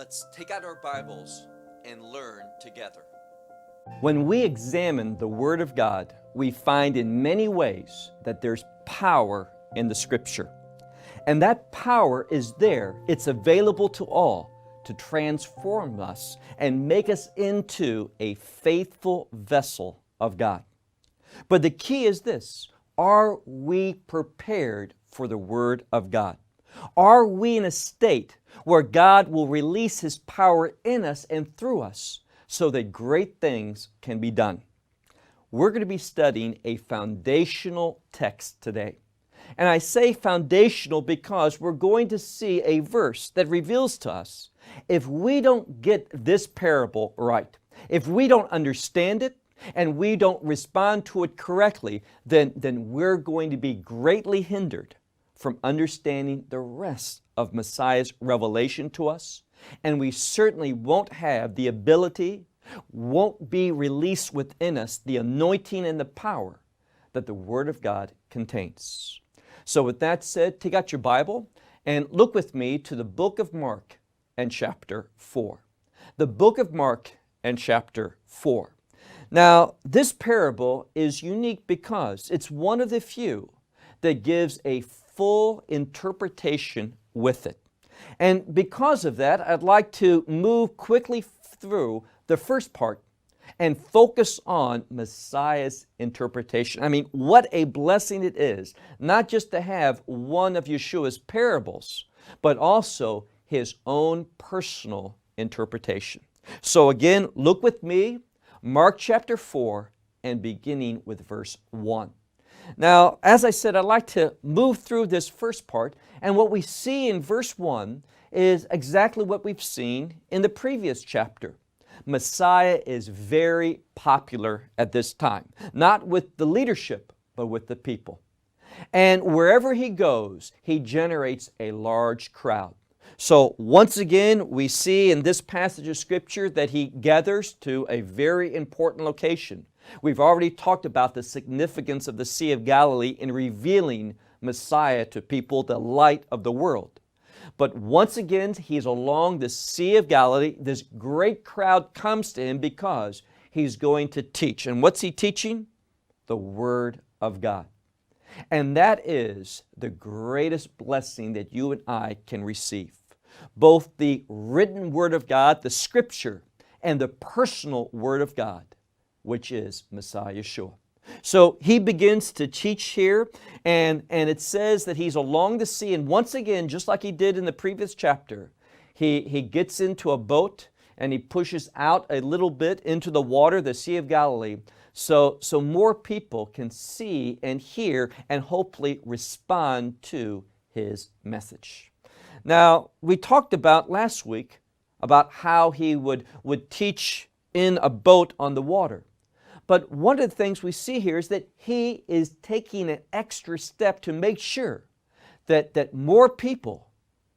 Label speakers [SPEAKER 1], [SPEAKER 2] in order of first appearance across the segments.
[SPEAKER 1] Let's take out our Bibles and learn together.
[SPEAKER 2] When we examine the Word of God, we find in many ways that there's power in the Scripture. And that power is there. It's available to all to transform us and make us into a faithful vessel of God. But the key is this: are we prepared for the Word of God? Are we in a state where God will release His power in us and through us so that great things can be done? We're going to be studying a foundational text today. And I say foundational because we're going to see a verse that reveals to us, if we don't get this parable right, if we don't understand it, and we don't respond to it correctly, then we're going to be greatly hindered from understanding the rest of Messiah's revelation to us. And we certainly won't have the ability, won't be released within us the anointing and the power that the Word of God contains. So with that said, take out your Bible and look with me to the book of Mark and chapter 4. The book of Mark and chapter 4. Now, this parable is unique because it's one of the few that gives a full interpretation with it. And because of that, I'd like to move quickly through the first part and focus on Messiah's interpretation. I mean, what a blessing it is, not just to have one of Yeshua's parables, but also His own personal interpretation. So again, look with me, Mark chapter 4, and beginning with verse 1. Now, as I said, I'd like to move through this first part, and what we see in verse 1 is exactly what we've seen in the previous chapter. Messiah is very popular at this time, not with the leadership, but with the people. And wherever He goes, He generates a large crowd. So once again, we see in this passage of Scripture that He gathers to a very important location. We've already talked about the significance of the Sea of Galilee in revealing Messiah to people, the light of the world. But once again, He's along the Sea of Galilee. This great crowd comes to Him because He's going to teach. And what's He teaching? The Word of God. And that is the greatest blessing that you and I can receive. Both the written Word of God, the Scripture, and the personal Word of God, which is Messiah Yeshua. So He begins to teach here, and it says that He's along the sea, and once again, just like He did in the previous chapter, He gets into a boat and He pushes out a little bit into the water, the Sea of Galilee, so more people can see and hear and hopefully respond to His message. Now, we talked about last week about how He would teach in a boat on the water. But one of the things we see here is that He is taking an extra step to make sure that more people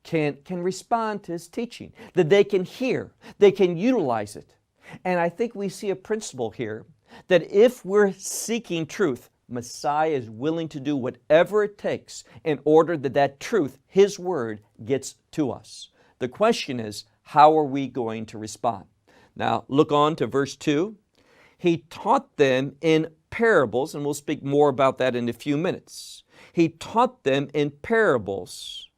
[SPEAKER 2] can respond to His teaching, that they can hear, they can utilize it. And I think we see a principle here that if we're seeking truth, Messiah is willing to do whatever it takes in order that truth, His Word, gets to us. The question is, how are we going to respond? Now, look on to verse 2. He taught them in parables, and we'll speak more about that in a few minutes. He taught them in parables,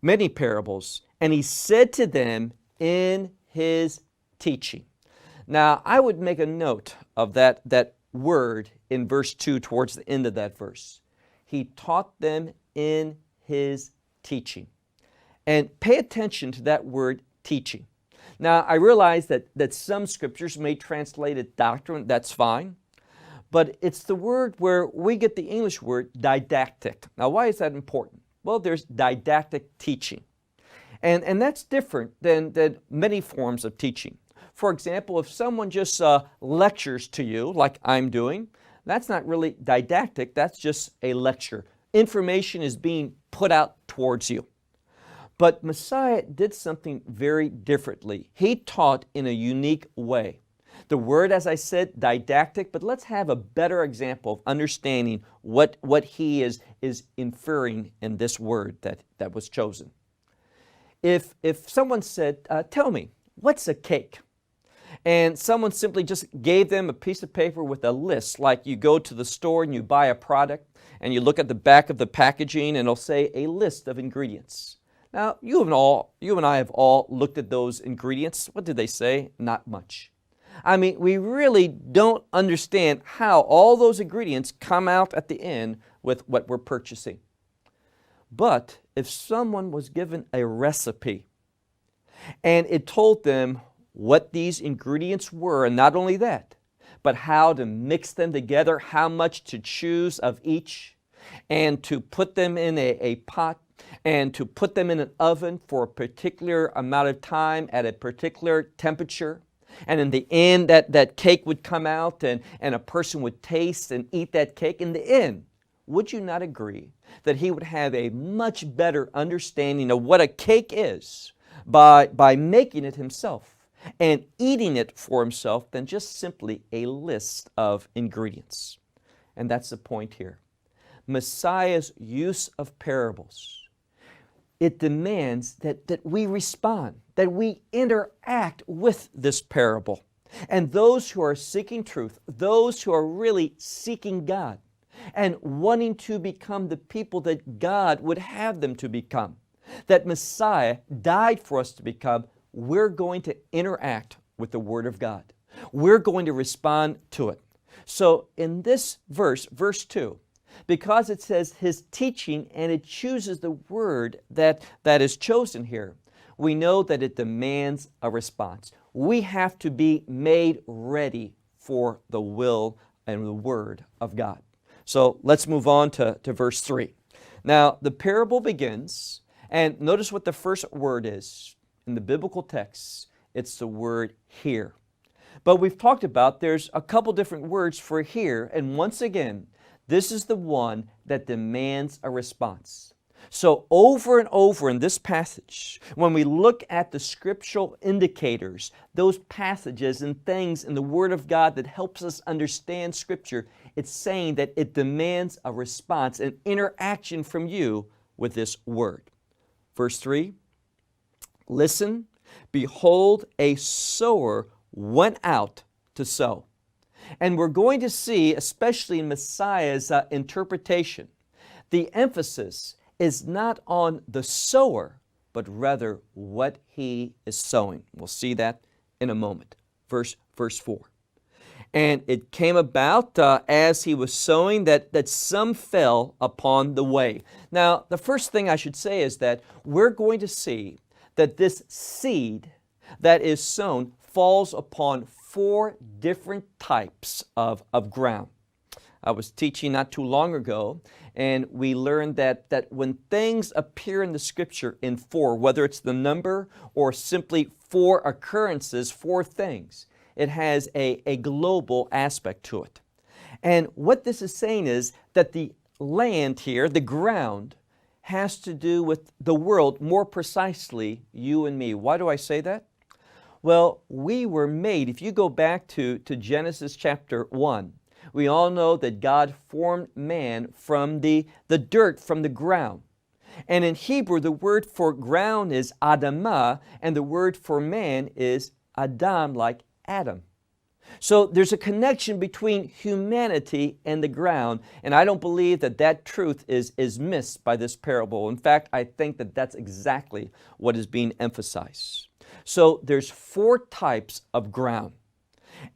[SPEAKER 2] many parables, and He said to them in His teaching. Now, I would make a note of that word in verse 2 towards the end of that verse. He taught them in His teaching. And pay attention to that word teaching. Now, I realize that some scriptures may translate it doctrine, that's fine. But it's the word where we get the English word didactic. Now, why is that important? Well, there's didactic teaching. And that's different than many forms of teaching. For example, if someone just lectures to you, like I'm doing, that's not really didactic, that's just a lecture. Information is being put out towards you. But Messiah did something very differently. He taught in a unique way. The word, as I said, didactic, but let's have a better example of understanding what He is inferring in this word that was chosen. if someone said, tell me, what's a cake? And someone simply just gave them a piece of paper with a list, like you go to the store and you buy a product and you look at the back of the packaging and it'll say a list of ingredients. Now, you and I have all looked at those ingredients. What did they say? Not much. I mean, we really don't understand how all those ingredients come out at the end with what we're purchasing. But if someone was given a recipe and it told them what these ingredients were, and not only that, but how to mix them together, how much to choose of each, and to put them in a pot, and to put them in an oven for a particular amount of time at a particular temperature, and in the end that cake would come out and a person would taste and eat that cake. In the end, would you not agree that he would have a much better understanding of what a cake is by making it himself and eating it for himself than just simply a list of ingredients? And that's the point here. Messiah's use of parables, it demands that we respond, that we interact with this parable. And those who are seeking truth, those who are really seeking God and wanting to become the people that God would have them to become, that Messiah died for us to become, we're going to interact with the Word of God. We're going to respond to it. So in this verse, verse 2, because it says His teaching and it chooses the word that is chosen here, we know that it demands a response. We have to be made ready for the will and the Word of God. So let's move on to verse 3. Now the parable begins, and notice what the first word is. In the biblical text, it's the word hear. But we've talked about there's a couple different words for hear, and once again, this is the one that demands a response. So over and over in this passage, when we look at the scriptural indicators, those passages and things in the Word of God that helps us understand Scripture, it's saying that it demands a response, an interaction from you with this Word. Verse 3, listen, behold, a sower went out to sow. And we're going to see, especially in Messiah's interpretation, the emphasis is not on the sower, but rather what he is sowing. We'll see that in a moment. Verse 4. And it came about as he was sowing that some fell upon the way. Now, the first thing I should say is that we're going to see that this seed that is sown falls upon 4 different types of ground. I was teaching not too long ago, and we learned that when things appear in the Scripture in 4, whether it's the number or simply 4 occurrences, 4 things, it has a global aspect to it. And what this is saying is that the land here, the ground, has to do with the world, more precisely you and me. Why do I say that? Well, we were made, if you go back to Genesis chapter 1, we all know that God formed man from the dirt, from the ground. And in Hebrew, the word for ground is Adamah, and the word for man is Adam, like Adam. So there's a connection between humanity and the ground, and I don't believe that truth is missed by this parable. In fact, I think that that's exactly what is being emphasized. So there's 4 types of ground.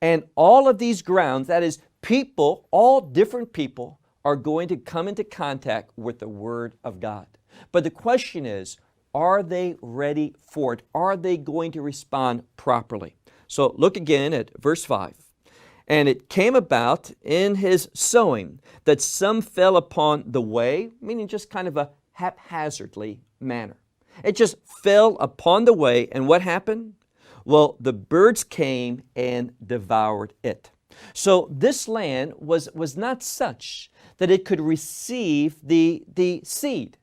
[SPEAKER 2] And all of these grounds, that is people, all different people, are going to come into contact with the Word of God. But the question is, are they ready for it? Are they going to respond properly? So look again at verse 5. And it came about in his sowing that some fell upon the way, meaning just kind of a haphazardly manner. It just fell upon the way, and what happened? Well, the birds came and devoured it. So this land was not such that it could receive the seed.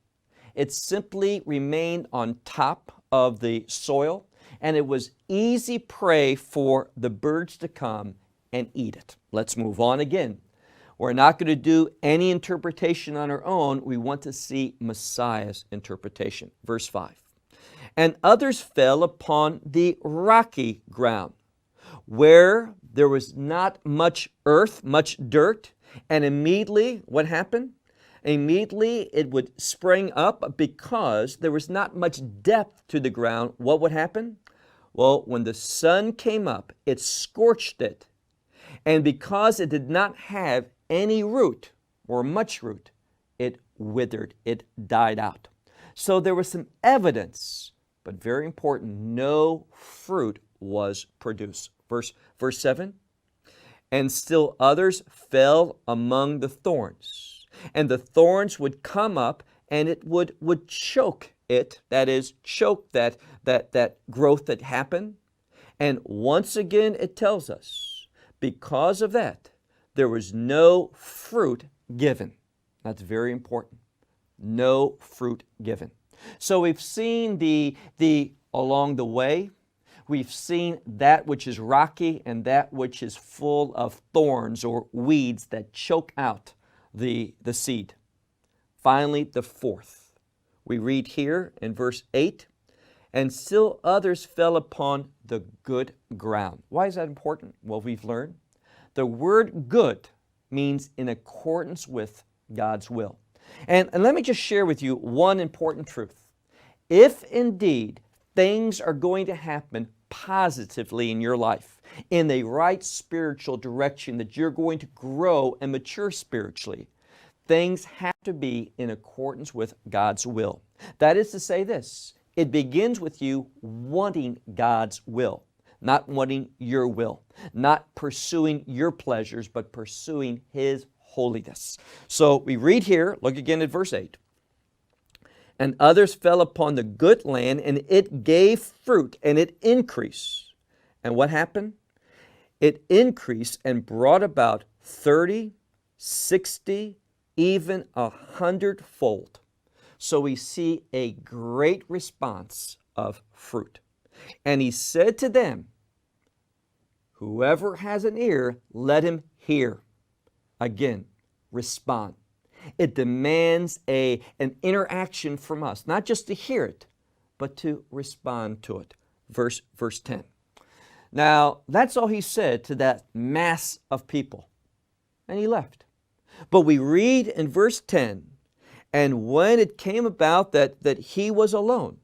[SPEAKER 2] It simply remained on top of the soil, and it was easy prey for the birds to come and eat it. Let's move on again. We're not going to do any interpretation on our own. We want to see Messiah's interpretation. Verse 5. And others fell upon the rocky ground, where there was not much earth, much dirt, and immediately, what happened? Immediately it would spring up because there was not much depth to the ground. What would happen? Well, when the sun came up, it scorched it. And because it did not have any root or much root, it withered, it died out. So there was some evidence, but very important, no fruit was produced. Verse 7, and still others fell among the thorns, and the thorns would come up and it would choke it, that is, choke that growth that happened. And once again it tells us, because of that, there was no fruit given. That's very important. No fruit given. So we've seen the along the way, we've seen that which is rocky and that which is full of thorns or weeds that choke out the seed. Finally, the fourth. We read here in verse 8, and still others fell upon the good ground. Why is that important? Well, we've learned the word good means in accordance with God's will. And let me just share with you one important truth. If indeed things are going to happen positively in your life, in the right spiritual direction, that you're going to grow and mature spiritually, things have to be in accordance with God's will. That is to say this, it begins with you wanting God's will, not wanting your will, not pursuing your pleasures, but pursuing His holiness. So we read here, look again at verse 8. And others fell upon the good land, and it gave fruit, and it increased. And what happened? It increased and brought about 30, 60, even 100-fold. So we see a great response of fruit. And He said to them, whoever has an ear, let him hear. Again, respond. It demands an interaction from us, not just to hear it, but to respond to it. Verse 10. Now, that's all He said to that mass of people. And He left. But we read in verse 10, and when it came about that He was alone,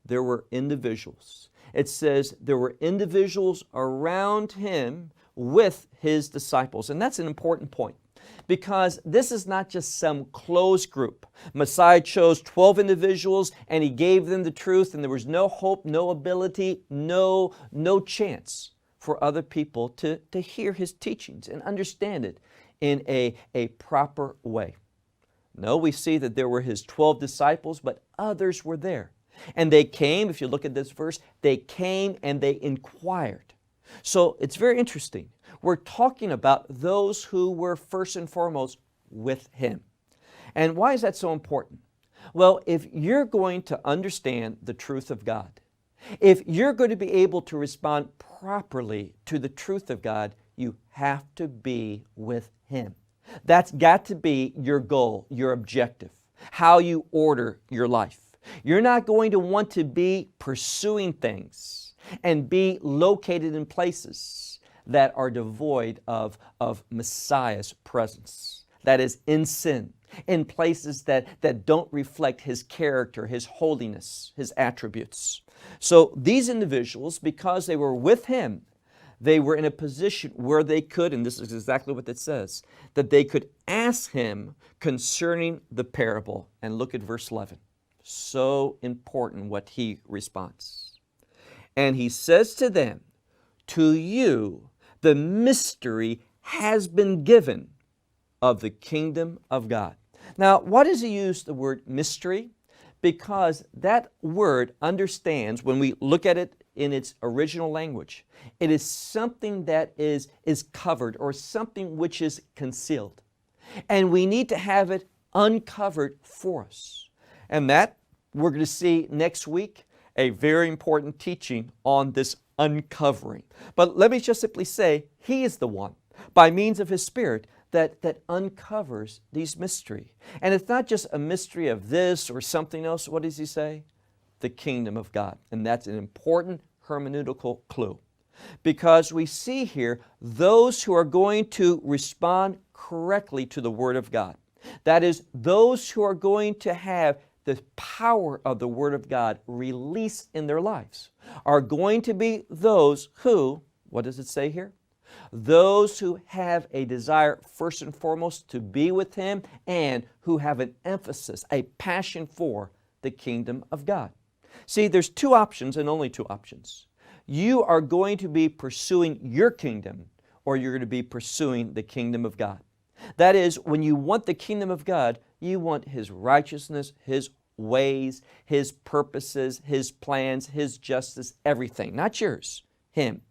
[SPEAKER 2] there were individuals. It says there were individuals around Him with His disciples. And that's an important point, because this is not just some closed group. Messiah chose 12 individuals and He gave them the truth, and there was no hope, no ability, no chance for other people to hear His teachings and understand it in a proper way. No, we see that there were His 12 disciples, but others were there. And they came, if you look at this verse, they came and they inquired. So it's very interesting. We're talking about those who were first and foremost with Him. And why is that so important? Well, if you're going to understand the truth of God, if you're going to be able to respond properly to the truth of God, you have to be with Him. That's got to be your goal, your objective, how you order your life. You're not going to want to be pursuing things and be located in places that are devoid of Messiah's presence. That is, in sin, in places that don't reflect His character, His holiness, His attributes. So these individuals, because they were with Him, they were in a position where they could, and this is exactly what it says, that they could ask Him concerning the parable. And look at verse 11. So important what He responds. And He says to them, to you the mystery has been given of the kingdom of God. Now, why does He use the word mystery? Because that word understands, when we look at it in its original language, it is something that is covered, or something which is concealed. And we need to have it uncovered for us. And that we're going to see next week, a very important teaching on this uncovering. But let me just simply say, He is the one, by means of His Spirit, that uncovers these mysteries. And it's not just a mystery of this or something else. What does He say? the kingdom of God. And that's an important hermeneutical clue. Because we see here those who are going to respond correctly to the Word of God. That is, those who are going to have the power of the Word of God released in their lives are going to be those who, what does it say here? Those who have a desire, first and foremost, to be with Him and who have an emphasis, a passion for the kingdom of God. See, there's two options and only two options. You are going to be pursuing your kingdom or you're going to be pursuing the kingdom of God. That is, when you want the kingdom of God, you want His righteousness, His ways, His purposes, His plans, His justice, everything, not yours, Him.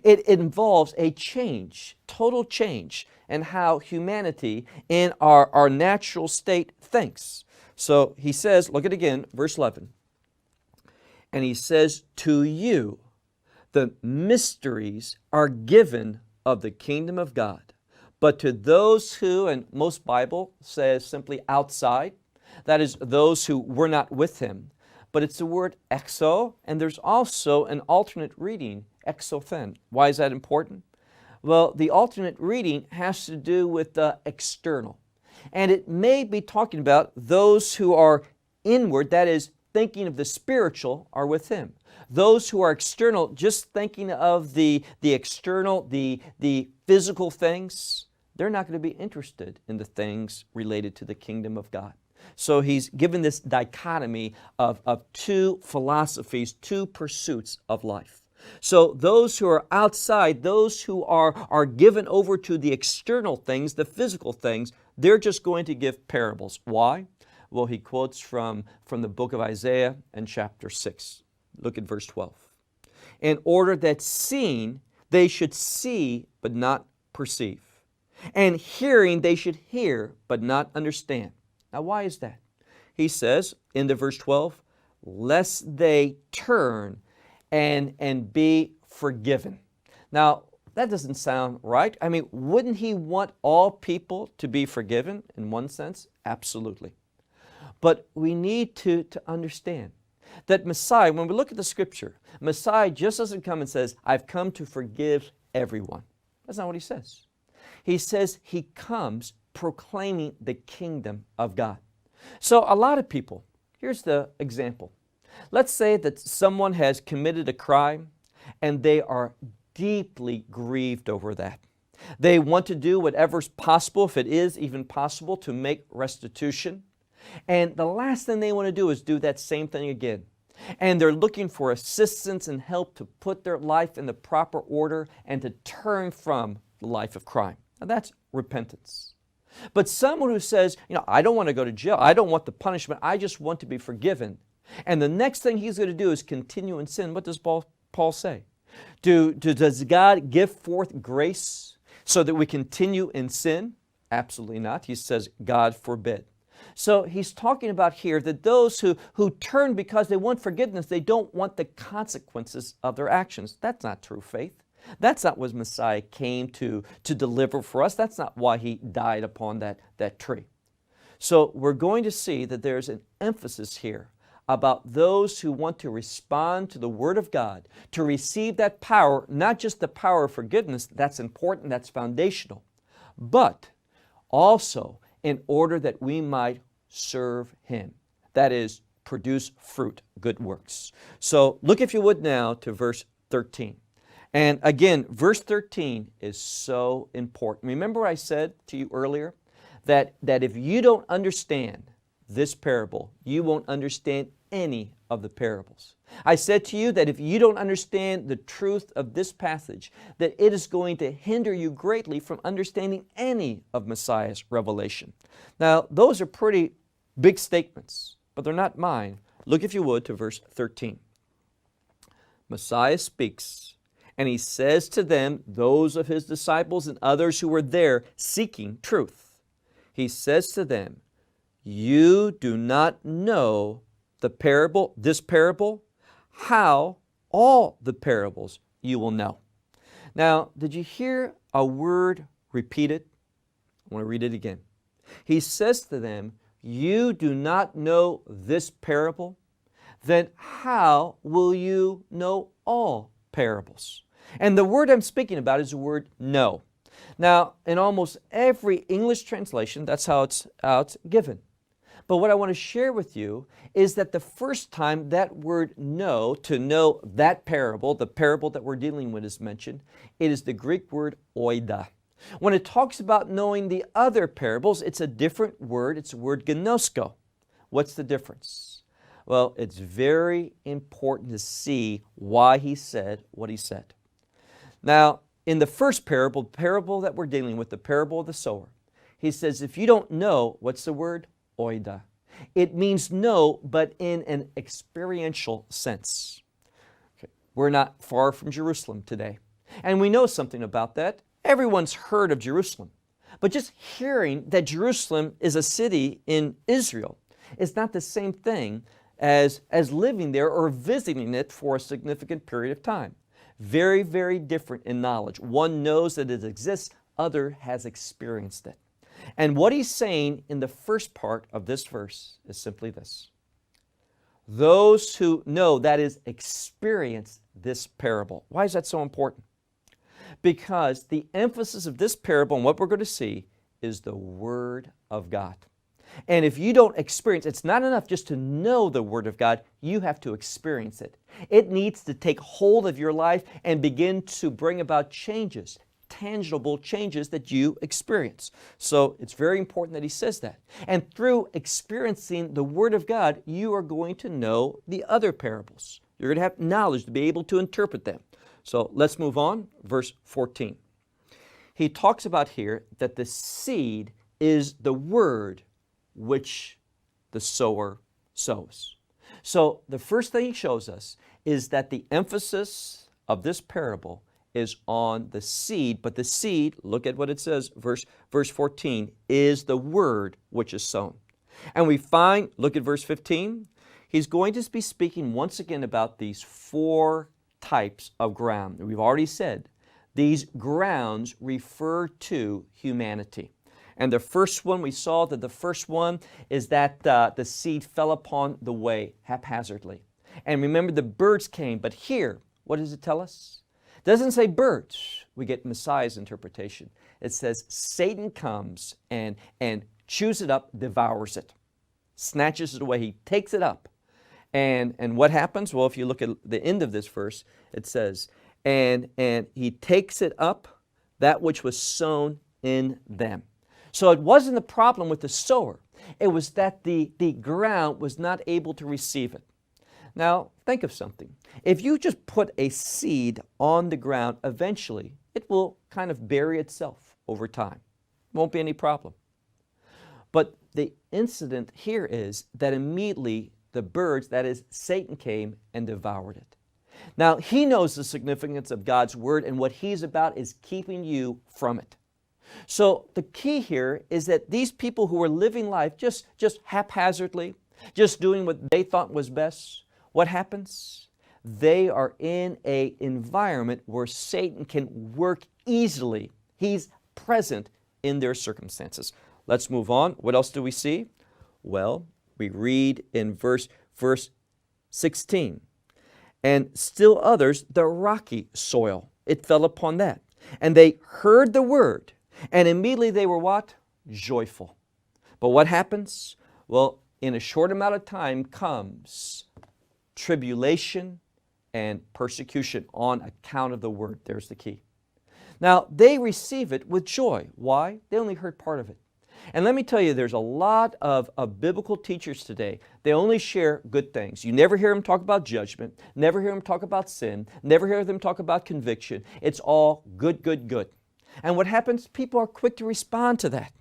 [SPEAKER 2] It involves a change, total change in how humanity in our natural state thinks. So he says, look at it again, verse 11. And he says, to you the mysteries are given of the kingdom of God. But to those who, and most Bible says simply outside, that is those who were not with Him. But it's the word exo, and there's also an alternate reading, exothen. Why is that important? Well, the alternate reading has to do with the external. And it may be talking about those who are inward, that is, thinking of the spiritual, are with Him. Those who are external, just thinking of the external, the physical things, they're not going to be interested in the things related to the kingdom of God. So he's given this dichotomy of two philosophies, two pursuits of life. So those who are outside, those who are given over to the external things, the physical things, they're just going to give parables. Why? Well, he quotes from the book of Isaiah and chapter 6. Look at verse 12. In order that seeing they should see but not perceive, and hearing they should hear but not understand. Now why is that? He says in the verse 12, lest they turn and be forgiven. Now that doesn't sound right. I mean, wouldn't He want all people to be forgiven in one sense? Absolutely. But we need to understand that Messiah, when we look at the Scripture, Messiah just doesn't come and says, I've come to forgive everyone. That's not what He says. He says He comes proclaiming the kingdom of God. So a lot of people, here's the example. Let's say that someone has committed a crime and they are deeply grieved over that. They want to do whatever's possible, if it is even possible, to make restitution. And the last thing they want to do is do that same thing again. And they're looking for assistance and help to put their life in the proper order and to turn from the life of crime. Now that's repentance. But someone who says, I don't want to go to jail. I don't want the punishment. I just want to be forgiven. And the next thing he's going to do is continue in sin. What does Paul say? Does God give forth grace so that we continue in sin? Absolutely not. He says, God forbid. So he's talking about here that those who turn because they want forgiveness, they don't want the consequences of their actions. That's not true faith. That's not what Messiah came to deliver for us. That's not why He died upon that tree. So we're going to see that there's an emphasis here about those who want to respond to the Word of God, to receive that power, not just the power of forgiveness, that's important, that's foundational, but also in order that we might serve Him. That is, produce fruit, good works. So look, if you would, now to verse 13. And again, verse 13 is so important. Remember I said to you earlier that if you don't understand this parable, you won't understand any of the parables. I said to you that if you don't understand the truth of this passage, that it is going to hinder you greatly from understanding any of Messiah's revelation. Now, those are pretty big statements, but they're not mine. Look, if you would, to verse 13. Messiah speaks, and He says to them, those of His disciples and others who were there seeking truth, He says to them, you do not know the parable, this parable, how all the parables you will know. Now, did you hear a word repeated? I want to read it again. He says to them, you do not know this parable. then how will you know all parables? And the word I'm speaking about is the word know. Now, in almost every English translation, that's how it's given. But what I want to share with you is that the first time that word know, to know that parable, the parable that we're dealing with is mentioned, it is the Greek word oida. When it talks about knowing the other parables, it's a different word. It's the word gnosko. What's the difference? Well, it's very important to see why he said what he said. Now, in the first parable, the parable that we're dealing with, the parable of the sower, he says, if you don't know, what's the word? Oida. It means know, but in an experiential sense. Okay. We're not far from Jerusalem today. And we know something about that. Everyone's heard of Jerusalem. But just hearing that Jerusalem is a city in Israel is not the same thing as living there or visiting it for a significant period of time. Very, very different in knowledge. One knows that it exists, other has experienced it. And what he's saying in the first part of this verse is simply this. Those who know, that is, experience this parable. Why is that so important? Because the emphasis of this parable and what we're going to see is the Word of God. And if you don't experience, it's not enough just to know the Word of God, you have to experience it. It needs to take hold of your life and begin to bring about changes, tangible changes that you experience. So it's very important that he says that. And through experiencing the Word of God, you are going to know the other parables. You're going to have knowledge to be able to interpret them. So let's move on, verse 14. He talks about here that the seed is the word which the sower sows. So the first thing he shows us is that the emphasis of this parable is on the seed, but the seed, look at what it says, verse 14, is the word which is sown. And we find, look at verse 15, he's going to be speaking once again about these four types of ground. We've already said these grounds refer to humanity. And the first one, we saw that the first one is that the seed fell upon the way haphazardly. And remember, the birds came, but here, what does it tell us? It doesn't say birds. We get Messiah's interpretation. It says Satan comes and chews it up, devours it, snatches it away. He takes it up. And what happens? Well, if you look at the end of this verse, it says, and he takes it up, that which was sown in them. So it wasn't a problem with the sower. It was that the ground was not able to receive it. Now, think of something. If you just put a seed on the ground, eventually it will kind of bury itself over time. Won't be any problem. But the incident here is that immediately the birds, that is, Satan, came and devoured it. Now, he knows the significance of God's Word, and what he's about is keeping you from it. So the key here is that these people who are living life just haphazardly, just doing what they thought was best, what happens? They are in an environment where Satan can work easily. He's present in their circumstances. Let's move on. What else do we see? Well, we read in verse 16. And still others, the rocky soil. It fell upon that. And they heard the word. And immediately they were what? Joyful. But what happens? Well, in a short amount of time comes tribulation and persecution on account of the word. There's the key. Now, they receive it with joy. Why? They only heard part of it. And let me tell you, there's a lot of biblical teachers today. They only share good things. You never hear them talk about judgment, never hear them talk about sin, never hear them talk about conviction. It's all good, good, good. And what happens? People are quick to respond to that.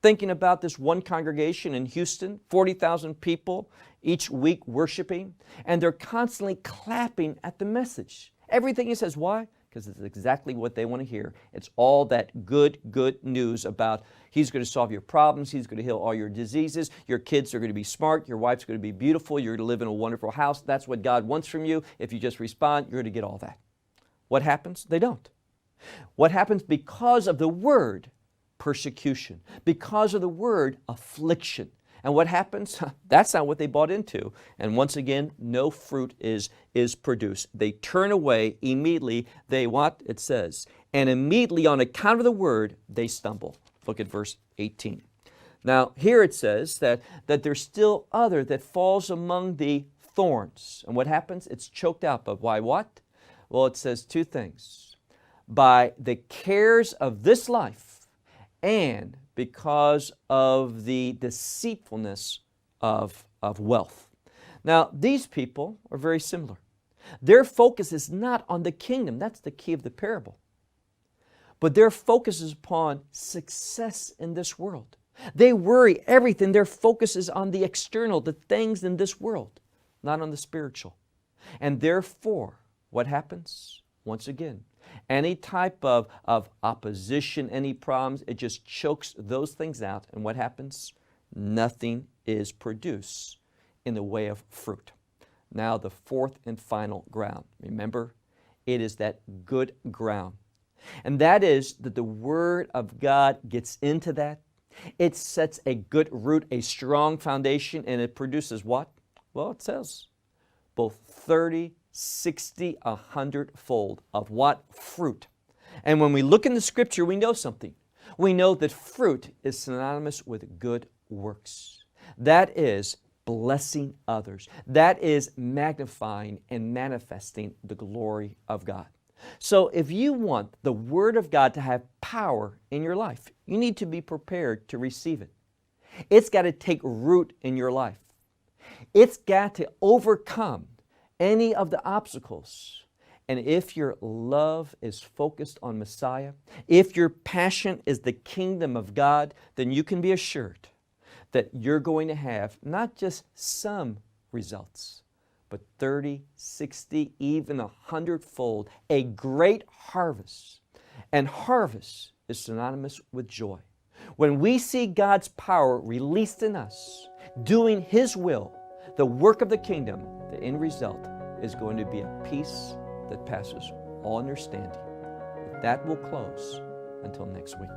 [SPEAKER 2] Thinking about this one congregation in Houston, 40,000 people each week worshiping, and they're constantly clapping at the message. Everything he says. Why? Because it's exactly what they want to hear. It's all that good, good news about He's going to solve your problems, He's going to heal all your diseases, your kids are going to be smart, your wife's going to be beautiful, you're going to live in a wonderful house. That's what God wants from you. If you just respond, you're going to get all that. What happens? They don't. What happens because of the word? Persecution. Because of the word, affliction. And what happens? That's not what they bought into. And once again, no fruit is produced. They turn away immediately. They what? It says, and immediately on account of the word, they stumble. Look at verse 18. Now, here it says that there's still other that falls among the thorns. And what happens? It's choked out. But why what? Well, it says two things. By the cares of this life and because of the deceitfulness of wealth. Now, these people are very similar. Their focus is not on the kingdom. That's the key of the parable. But their focus is upon success in this world. They worry everything. Their focus is on the external, the things in this world, not on the spiritual. And therefore, what happens? Once again, any type of opposition, any problems, it just chokes those things out. And what happens? Nothing is produced in the way of fruit. Now the fourth and final ground. Remember, it is that good ground. And that is that the Word of God gets into that. It sets a good root, a strong foundation, and it produces what? Well, it says both 30, 60, 100-fold of what? Fruit. And when we look in the Scripture, we know something. We know that fruit is synonymous with good works. That is blessing others. That is magnifying and manifesting the glory of God. So if you want the Word of God to have power in your life, you need to be prepared to receive it. It's got to take root in your life. It's got to overcome any of the obstacles. And if your love is focused on Messiah, if your passion is the kingdom of God, then you can be assured that you're going to have not just some results, but 30, 60, even 100-fold, a great harvest. And harvest is synonymous with joy. When we see God's power released in us, doing His will, the work of the kingdom, the end result is going to be a peace that passes all understanding. With that, we'll close until next week.